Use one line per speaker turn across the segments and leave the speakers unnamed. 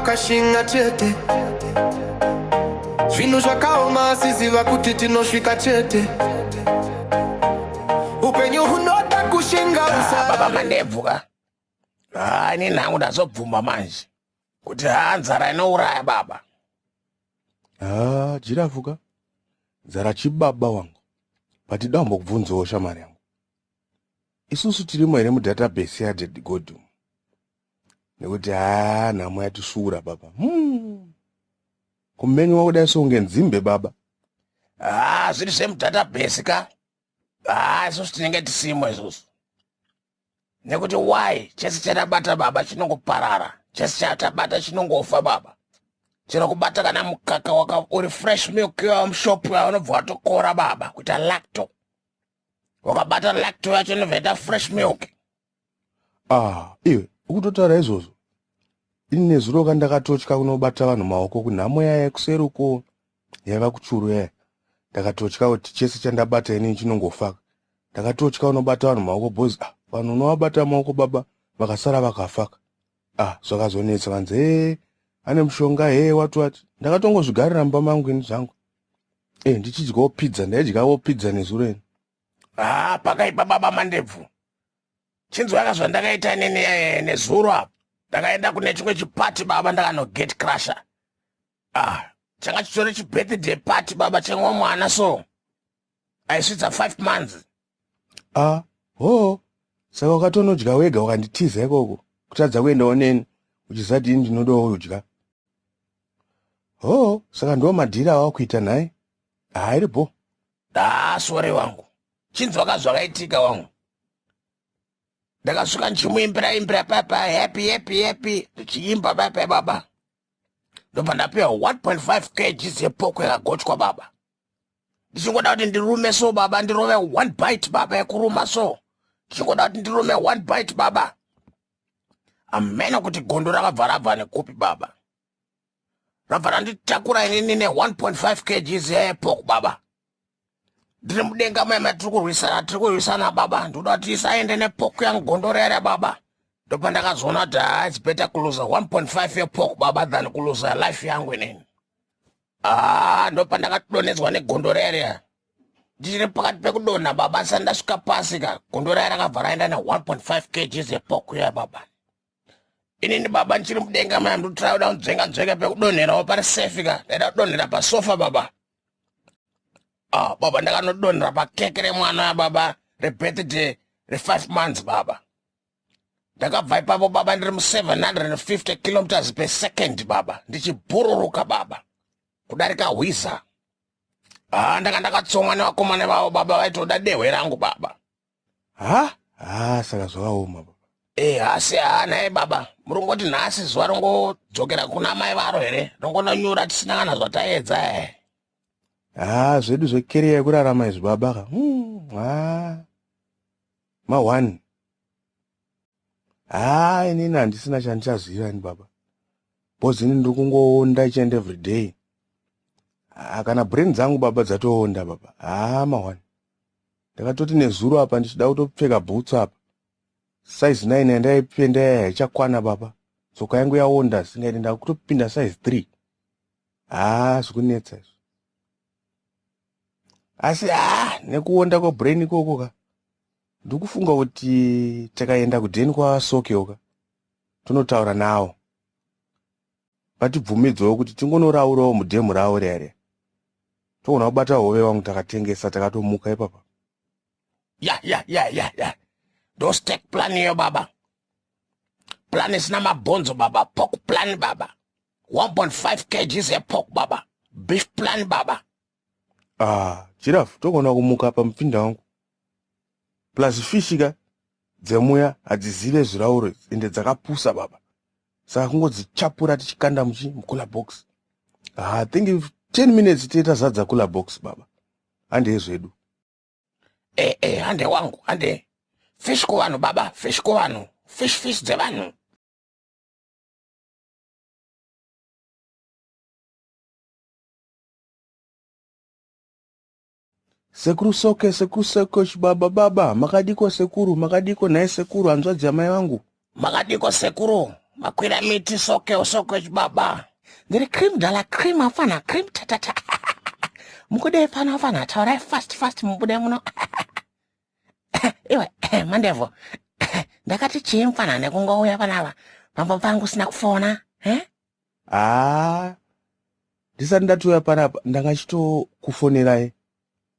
ukashinga chete. Zvinhu zvakaoma asi ziva kuti tinosvika chete. Upenyu hunoda kushinga.
Ah, baba mandebvu ka. Ah, ini nhangu ndazobvuma manje kuti haa nzara inouraya baba.
Ah, jirafu ka. Nzara chibaba wangu. But dambokubvunzawo shamari yangu. Isusu tirimo here mudatabase yaDead God umu? Nekuti haa nhamo yatisvuura baba. Kumenywa kudai sokunge nzimbe baba.
Haa zviri zvemudatabase ka. Haa isusu tinenge tisimo isusu. Nekuti why chese chatabata baba chinongoparara. Chese chatabata chinongofa baba. Chero kubata kana mukaka waka uri fresh milk mushop unobva watokora baba kuita lacto. Wakabata lacto yacho inobva yaita fresh milk.
Ah, iwe ukutotaura izvozvo. Ini nezuro ka ndakatotya kunobata vanhu maoko kunhamo yaya kuseri uko yaiva kuchuru yaya. Ndakatotya kuti chese chandabata inini chinongofa. Ndakatotya unobata vanhu maoko boys. Ah, vanhu unovabata maoko baba vakasara vakafa. Ah, zvakazonetsa vanzi hey, ane mushonga hey what what. Ndakatongozvigarira mumba mangu ini zvangu. Eh, ndichidyawo pizza, ndaidyawo pizza nezuro ini.
Ah, pakaipa baba mandebvu. Chinzwaka zvandakaita inini nezuro apa. Ndakaenda kune chimwe chipati baba ndakano gate crusher. Ah, changa chitori chibirthday party baba chemwe mwana so. Aisvitsa 5 months.
Ah, ho. Saka ukatonodya wega ukanditiza ikoko kutadza kuendawo neni uchiziva kuti ini ndinodawo kudya. Ho, saka ndiwo madhiri awakuita nhai? Ah, iri bho.
Ah, sorry wangu. Chinzwaka zvakaitika wangu. Ndakasvika ndichimuimbira imbira papa happy happy happy ndichiimba papa baba. Ndobva ndapiwa 1.5 kgs yepoko yakagochwa baba. Ndichingoda kuti ndirume so baba ndirove one bite baba yekuruma so. Ndichingoda kuti ndirume one bite baba. Ameno kuti gondo rakabva rabva nekupi baba. Rabva randitakura inini ne 1.5 kgs yepoko baba. Ndiri mudenga muya matiri kurwisana, tiri kurwisana baba. Ndinoda kuti isaende nepoko yangu gondo rere baba. Ndopandakazoona kuti it's better kuluza 1.5 yepoko baba than kuluza life yangu inini. Ah, ndopandakadonhedzwa negondo rere. Ndichiri pakati pekudonha baba asati ndasvika pasi ka. Gondo raya rakabva raenda ne 1.5 kgs yepoko ya baba. Inini baba ndichiri mudenga maya ndotry kuda kunzvenga nzvenga pekudonherawo pari safe ka. Ndaida kudonhera pasofa baba. Ah, baba ndakanodonhera pakeke remwana ya baba rebirthday re 5 months baba. Ndakabva ipapo baba ndiri mu 750 kilometers per second baba ndichibhururuka baba kudarika hwiza. Ah, ndanga ndakatsomwa nevakomana vavo baba vaitoda dehwe rangu baba.
Ha? Ah, saka zvakaoma baba.
Eh, asi haa nhai baba, muri kungoti nhasi zuva rongodzokera kuna mai varo here? Rongononyura tisina kana zvataedza eh.
Ah, zvedu zvekeriya yekurarama izvi baba ka. Ah. Ma one. Ah, inini handisina chandichaziva ini baba. Because ini ndiri kungoonda each and every day. Ah, kana brain dzangu baba dzatoonda baba. Ah, ma one. Ndakatoti nezuro apa ndichida kutopfeka boots apa. Size 9 yandaipenda yaya haichakwana baba. Tsoka yangu yaonda singaiti ndakutopinda size 3. Ah, zvikunetsa izvi. Asi ah, nekuonda kwebrain ikoko ka. Ndikufunga kuti takaenda kudheni kwaSokewo ka. Tonotaura nawo. Vatibvumidzewo kuti tingonoraurawo mudhemu ravo riya riya. Toona kubata hove wangu takatengesa takatomuka ipapa.
Ya ya ya ya ya. Ndo stack plan iyo baba. Plan isina mabhonzo baba. Pork plan baba. 1.5 kgs yepork baba. Beef plan baba.
Ah, giraffe togona kumuka pamupinda wangu. Plus fish ka dzemuya hadzizive zvirauro ende dzakapusa baba. Saka kungodzichapura tichikanda muchi mucooler box. Ah, I think 10 minutes tiye tazadza cooler box baba. Hande zvedu.
Eh eh, hande wangu, hande. Fish kuvanhu baba, fish kuvanhu. Fish fish dzevanhu.
Sekuru Soke, Sekuru Soke, chibaba baba, makadiko sekuru, makadiko nhai sekuru, hanzvadzi yamai vangu.
Makadiko sekuru, Makwira miti soke soke chibaba. Ndiri cream dala cream afana cream tatata. Mukudei pano afana taurai fast fast mubude muno. Iwe mandevo. Ndakati chii mfana nekungouya panapa. Pamba pangu usina kufona, eh?
Haa ndisati ndatouya panapa ndanga chitokufonerai.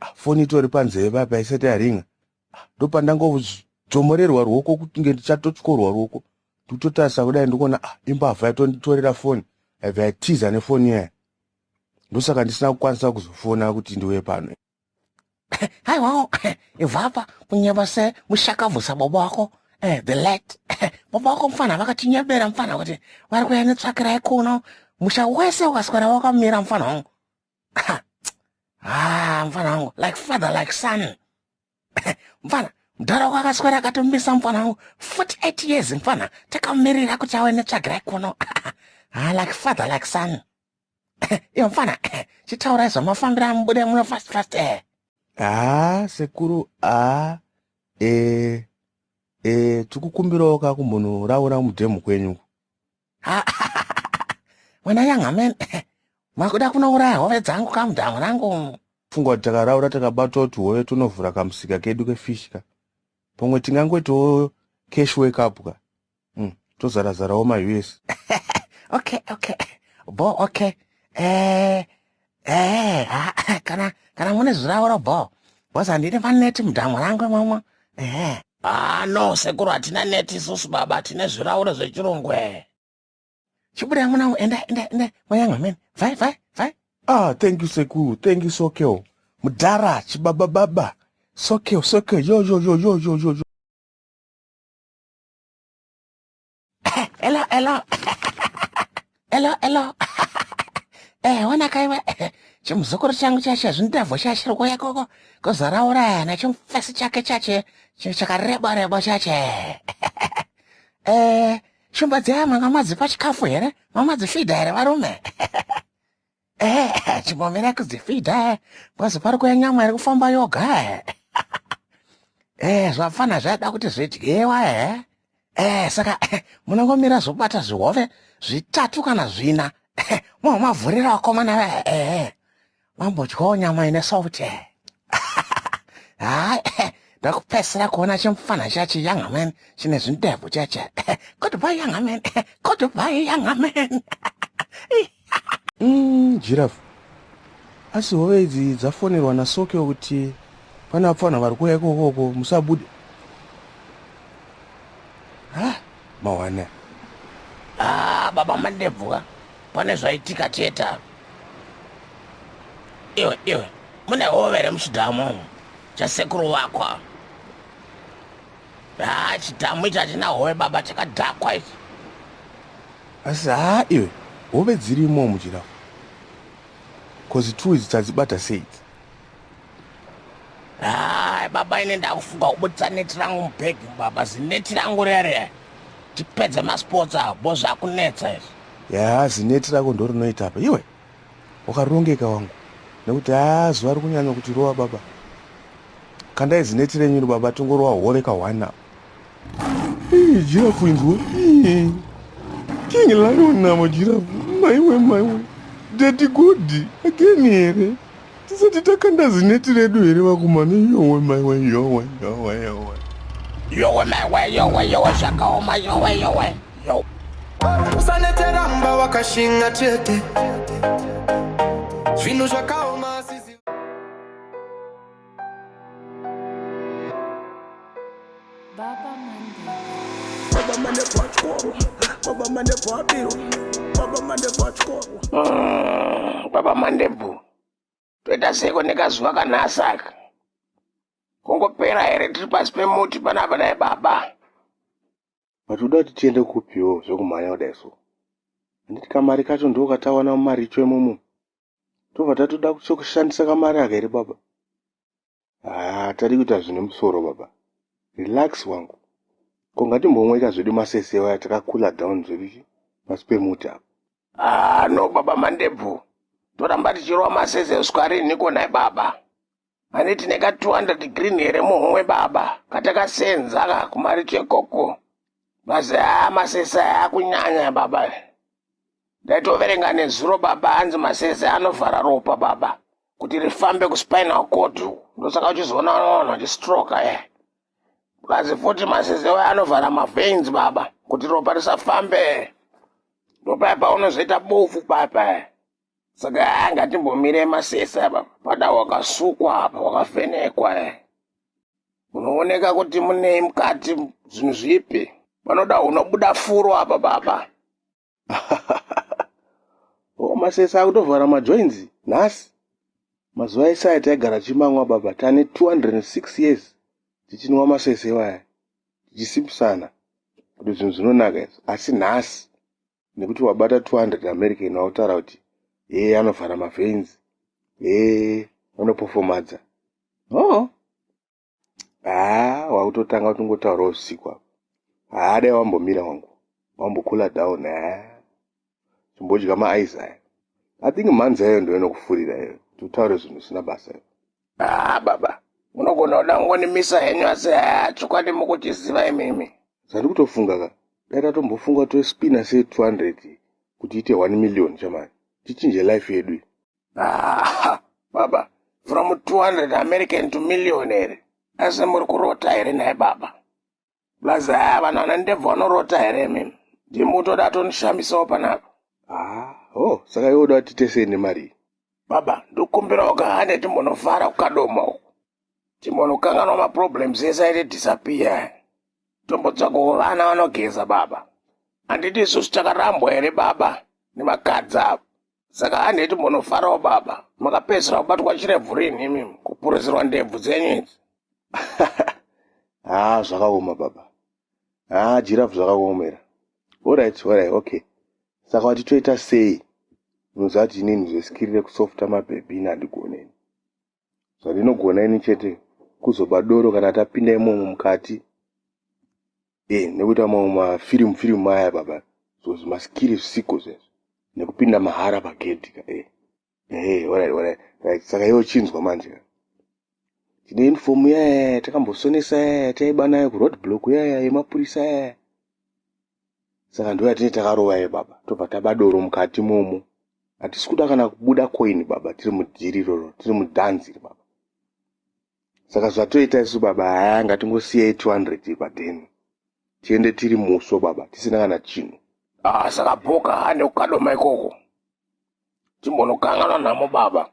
Ah, foni itori panzeve papa isati yaringa. Ah, ndopandangodzvomorerwa ruoko kunge ndichatotyorwa ruoko. Ndikutotarisa kudai ndikuona ah, imbavha yatonditorera foni. Yaibva yatiza nefoni yaya. Ndosaka ndisina kukwanisa kuzofona kuti ndiuye pano.
Haiwawo ibvapa kunyeba se mushakabvusa baba wako eh, the late baba wako mfana vakatinyebera mfana kuti vari kuya netsvakirai kuno musha wese ukaswera wakamira mfana wangu. Ah, mfana wangu like father like son. Mfana mudhara wako akaswera akatomisa mfana wangu 48 years mfana takamirira kuti awe netsvagirai kuno. Ah, like father like son. Iyo mfana chitaurai zvamafambira mubude muno fast fast eh.
Haa sekuru haa eh eh tikukumbirawo ka kumbonoraura mudhemu kwenyu.
Wena young man makuda kunouraya hove dzangu kamudhamu rangu.
Funga kuti takaraura takabatwa kuti hove tonovhura kamusika kedu kefish ka. Pamwe tingangoitawo cash wake up ka. Tozarazarawo maUS.
Okay, okay. Bo, okay. Eh, eh, ha, kana kana mune zvirauro bo. Boss handidi maneti mudhamu rangu imomo. Eh. Ah, no, sekuru hatina neti isusu baba, tine zvirauro zvechirungu eh. Chibuda muna enda enda enda mayanga men. Vai vai vai.
Ah, thank you sekuru, thank you Sokeo. Mudhara chibaba baba. Sokeo, Sokeo, yo yo yo yo yo yo.
Hello, hello. Hello, hello. Eh, wana kaiwe. Chimuzukuru changu chache zvindebvu chachiri kuuya koko kuzaraura nechimufesi chake chache chakareba reba chache. Eh, shumba dziya manga madzipa chikafu here? Mamadzifidha here varume? Eh, chimbomira kudzifidha because pari kuya nyama iri kufamba yoga. Eh, zvafana zvaida kuti zvidyiwa eh. Eh, saka munongomira zvobata zvihove zvitatu kana zvina. Mavhurira vakomana eh. Mambodyawo nyama ine salt. Hayi, ndakupesera kuona chimufana chachi young man chine zvindebvu chache. Goodbye young man. Goodbye young man.
Giraffe. Asi hove idzi dzafonerwa naSokeo kuti pane vapfana vari kuuya ikokoko musabude. Ha, mawana.
Ah, baba mandebvu ka. Pane zvaitika chete apa. Iwe, iwe, mune hove here muchidhamu umu? Chasekuru vako ava. Ah, chidhamu ichi hachina hove baba, chakadhakwa ichi.
Asi haa iwe, hove dzirimo muGiraffe. Cause two idzi tadzibata sei idzi?
Hai baba, ine ndakufunga kubudisa neti rangu mubhegi baba, zineti rangu rere. Tipedze masports avo, bo zvakunetsa izvi.
Ya, zineti rako ndo rinoita apa. Iwe, wakarongeka wangu. Nekuti haa zuva riri kunyanya kuti rova baba. Kandai zineti renyu iri baba tongorova hove ka one apa. Ii, giraffe inzwa. Ii. King Lion namo giraffe. Maiwe maiwe. Daddy God again here. Tisati takanda zineti redu here vakomana. Yowe maiwe yowe yowe yowe.
Yowe maiwe yowe yowe zvakaoma yowe yowe. Yo.
Usaneteramba wakashinga chete. Zvinhu zvakaoma sisi.
Baba Mandebvu.
Baba Mandebvu atyorwa, Baba Mandebvu abirwa, Baba Mandebvu atyorwa.
Baba Mandebvu, toita seiko nekazuva kanhasi aka? Kungopera here tiri pasi pemuti panapa naye baba?
But uda kuti tiende kupiwo zvekumhanya kudai so? Handiti kamari kacho ndo katawana mumaricho imomo. Tobva tatoda kushandisa kamari aka here baba? Ah, tari kuita zvine musoro baba. Relax wangu. Ko ngatimbomweka zvedu masese waya takakula down zvedu chi pasi pemuti apa.
Ah, no baba Mandebvu. Toramba tichirova masese kusvika rinhiko nhai baba? Handiti neka 200 green here muhomwe baba? Katakasenza ka kumaricho ikoko. Basi haa masese aya akunyanya baba. Ndaitoverenga nezuro baba hanzi masese anovhara ropa baba kuti rifambe kuspinal cord ndosaka uchizoona vanhu vachistroka eh. Plus futi masese aya anovhara maveins baba kuti ropa risafambe. Ndopaya paunozoita bofu papa. Saka haa ngatimbomire masese apa pada wakasukwa apa wakavhenekwa eh. Munooneka kuti munei mukati zvinhu zvipi panoda unobuda furo apa baba.
O masese akutovhara majoints nhasi. Mazuva ese aya taigara tichimamwa baba tane 206 years tichinwa masese iwaya tichisimbisana kuti zvinhu zvinonaka izvi asi nhasi nekuti wabata 200 American wautaura kuti hee anovhara maveins hee anopofomadza oo haa wakutotanga kuti ungotaurawo zvisiko apa haa dai wambomira wangu wambokula down haa chimbodya maaizi aya I think mhanzi yayo ndo inokufurira iyo kuti utaure zvinhu zvisina basa iyo.
Haa baba munogona kuda kungonimisa henyu asi haa chokwadi mukuchiziva imimi.
Zvandiri kutofunga ka dai tatombofunga tospina sei 200 kuti iite 1 million chamani tichinje life yedu iyi.
Ah, baba from 200 American to million here asi muri kurota here nhai baba plus aya vanhu vana ndebvu vanorota here imimi ndimutoda tonishamisawo panapa.
Ah, oh, saka iwe uda kuti tese nemari iyi?
Baba ndokumbirawo kahande timbonofara kukadoma uku timbonokanganwa maproblems ese aite disappear tombotsvagawo vana vanogeza baba handiti isusu takarambwa here baba nemakadzi avo saka handei timbonofarawo baba makapedzisira kubatwa chirebvu rini imimi kupurizirwa ndebvu dzenyu idzi.
Haa zvakaoma baba. Haa jirafu zvakakuomera. Alright, alright, okay. Saka wati toita sei? Unoziva kuti inini zveskiri rekusofta mabhebhi ini handigone ini. Zvandinogona ini chete kuzoba doro kana tapinda imomo mukati. Eh, nekuita mamwe mafirimu firimu aya baba. So zvimaskiri zvisiko zvezvo. Nekupinda mahara pagedhi ka eh. Eh, alright, alright. Right, saka iwe chinzwa manje ka. Tine uniform yaya takambosonesa yaya taiba nayo kuroad block yaya yemapurisa yaya. Saka ndo yatine takarova ye baba. Tobva taba doro mukati momo. Hatisi kuda kana kubuda coin baba tiri mudhiri iroro, tiri mudhanzi iri baba. Saka zvatoita isu baba haya ngatingosiyei 200 padheni. Tiende tiri musvo baba tisina kana chinhu.
Ah, saka boka hande kukadoma ikoko. Timbonokanganwa nhamo baba.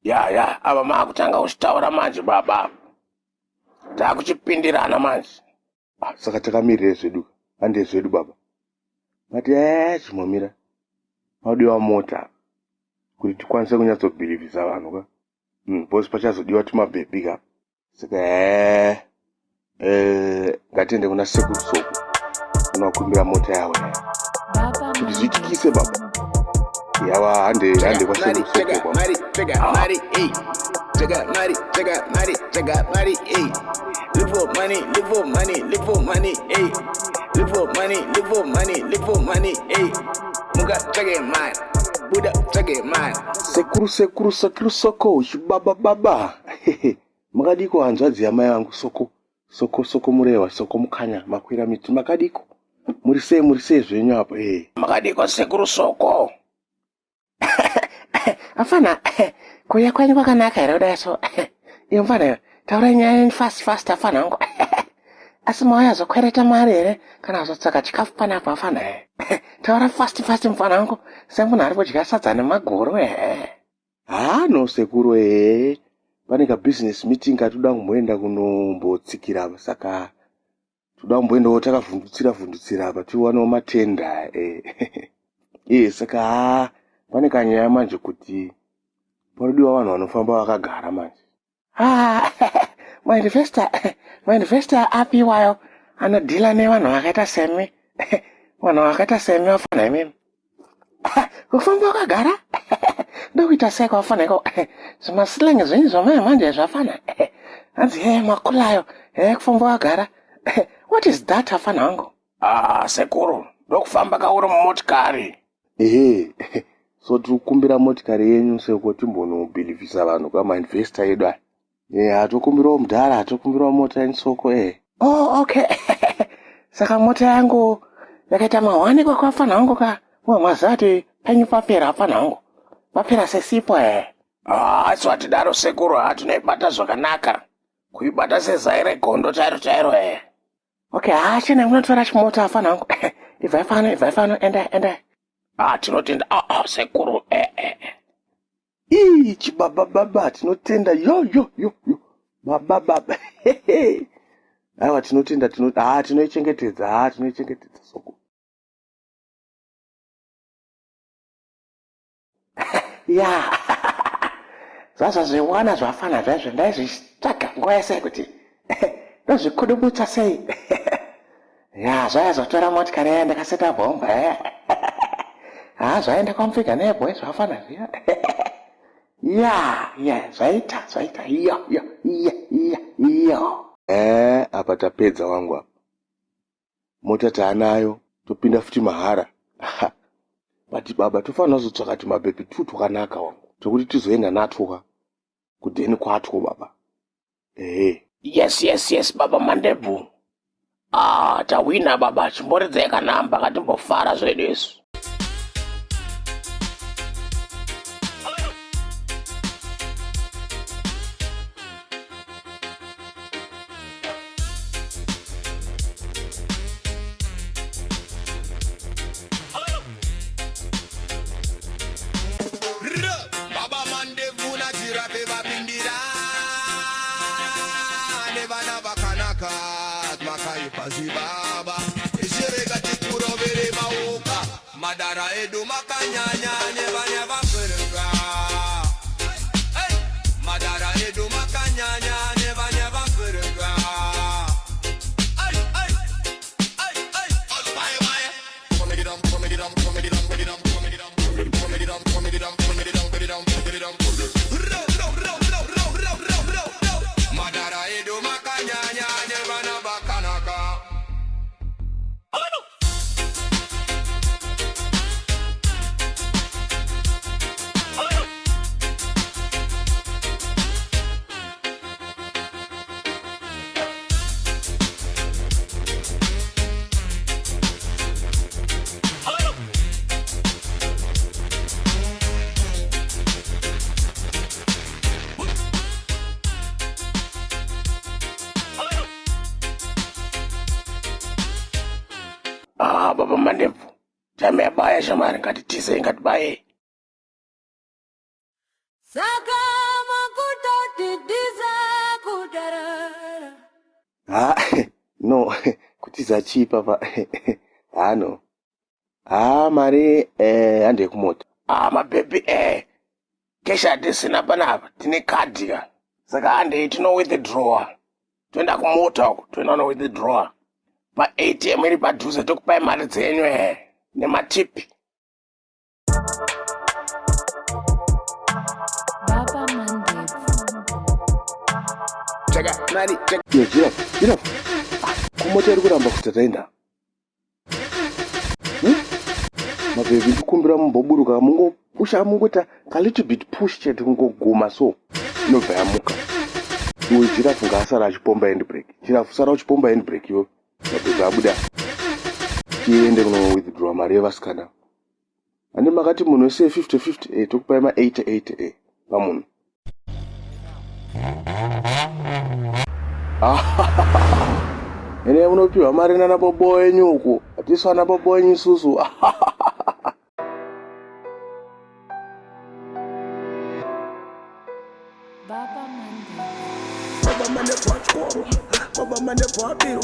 Ya ya, ava maakutanga kuchitaura manje baba. Takuchipindirana manje.
Ah, saka takamirire zvedu hande zvedu baba. But eh chimomira. Padiwa mota kuti tikwanise kunyatsobhilivhisa vanhu ka. Because pachazodiwa tumabhebhi ka. Saka eh ngatiende kuna sekuru Soko unokumbira mota yavo kuti zvityise baba. Yava hande hande kwasekuru Soko baba.
Mari, mari, mari, mari, Look for money, look for money, look for money, ayy. Look for money, look for money, look for money, ayy. Muka tsvage mari, buda tsvage mari.
Sekuru, sekuru, sekuru Soko, chibaba baba. Makadiko hanzvadzi yamai vangu Soko, Soko, Soko Murewa, Soko Mukanya, makwira miti makadiko. Muri sei, muri sei zvenyu apo eh.
Makadiko sekuru Soko. Afana, kuuya kwenyu kwakanaka here kudai so? Iyo mfana, taura nyaya yenyu fast fast afana wangu. Asi mauya azokwereta mari here kana azotsvaka chikafu panapa afana? Taura fast fast mfana wangu, semunhu ari kudya sadza nemaguru ehe.
Haa no sekuru ehe, pane ka business meeting katoda kumboenda kunombotsikira apa saka toda kumboendawo takavhundutsira vhundutsira apa tiwanewo matenda eh. Eh, saka haa pane kanyaya manje kuti panodiwa vanhu vanofamba vakagara manje.
Ah, mainvestor, mainvestor api iwayo anodhila nevanhu vakaita semi, vanhu vakaita semi vafana imimi. Kufamba wakagara ndokuita sei kwafana iko zvimaslang zvenyu zvamai manje zvafana hanzi he makulayo he kufamba wakagara what is that afana wangu? Ah, sekuru ndokufamba kauri mumotikari.
Ehe, so tiri kukumbira motikari yenyu seko timbonobhilivhisa vanhu kamainvestor edu aya. Eh, hatokumbirawo mudhara, hatokumbirawo mota yenyu soko eh.
Oh, okay. Saka mota yangu yakaita mahwani kwakafana wangu ka. Mwazati penyu papera hapana wangu. Papera sesipo eh. Ah, isu hatidaro sekuru, ha tinoibata zvakanaka. Kuibata sezai regondo chairo chairo eh. Okay, ha chena munotora chimota afana wangu. Ibvai pano, ibvai pano, enda, enda. Ah, tinotenda. Ah, ah, sekuru eh eh. eh.
Ii, chibaba baba tinotenda yo yo yo yo baba baba aiwa tinotenda tino ah tinoichengetedza ah tinoichengetedza soko
Ya zvazvazviwana zvafana zvaizvo ndaizvitsvaga nguva yese kuti ndozvikudubutsa sei ya zvaizotora motikari yaya ndakaseta bhomba ha zvaenda kwamupfiga nebwe zvafana zviya ya ya zvaita zvaita iyo iyo iyo iyo iyo
Eh, apa tapedza wangu apa mota taanayo topinda futi mahara but baba tofanira kuzotsvaka tumabhebhi tu twakanaka wangu tokuti tizoenda natwo ka kudheni kwatwo baba ehe
Yes, yes, yes, baba Mandebvu. Ah, tawina baba, chimboridzai kanhamba katimbofara zvedu isu.
Baba Mandebvu naJirafe vapindira nevana vakanaka makaipa zibaba ishirega tikurovere maoka madara edu makanyanya nevana vapereka Hey! Madara edu makanyanya nevana vapereka Ay, ay, ay, ay. Bye, bye. Madara edu makanyanya nevana vakanaka
Ah, baba Mandebvu. Time yabaya shamari, ngatitize ngatibaye.
Saka makutotitiza kudarara.
ha no kutiza chii papa ha no ha mari eh, handei kumota
Ah, mabhebhi eh. Kesha hatisina panapa, tine kadhi ka. Saka handei tino withdraw. Toenda kumota uko, toenda no withdraw. Pa ATM iri padhuze tokupai mari dzenyu eh. Nematipi.
Baba Mandebvu.
Yo, jirafu jirafu kumota iri kuramba kuti taenda mabhebhi ndikumbira mumboburuka mungopusha mungoita ka little bit push chete kungoguma so inobva yamuka iwe jirafu ngaasara achipomba handbrake jirafu sara uchipomba handbrake iwe mabhebhi abuda tiende kuno withdraw mari yevasikana ane makati munhu wese 50 50 eh, tokupai ma 80 80 eh, pamunhu ene munopiwa mari nana bobo enyu uku hatisu ana bobo enyu isusu
Baba Mandebvu.
Baba Mandebvu achikoro. Baba Mandebvu abiro.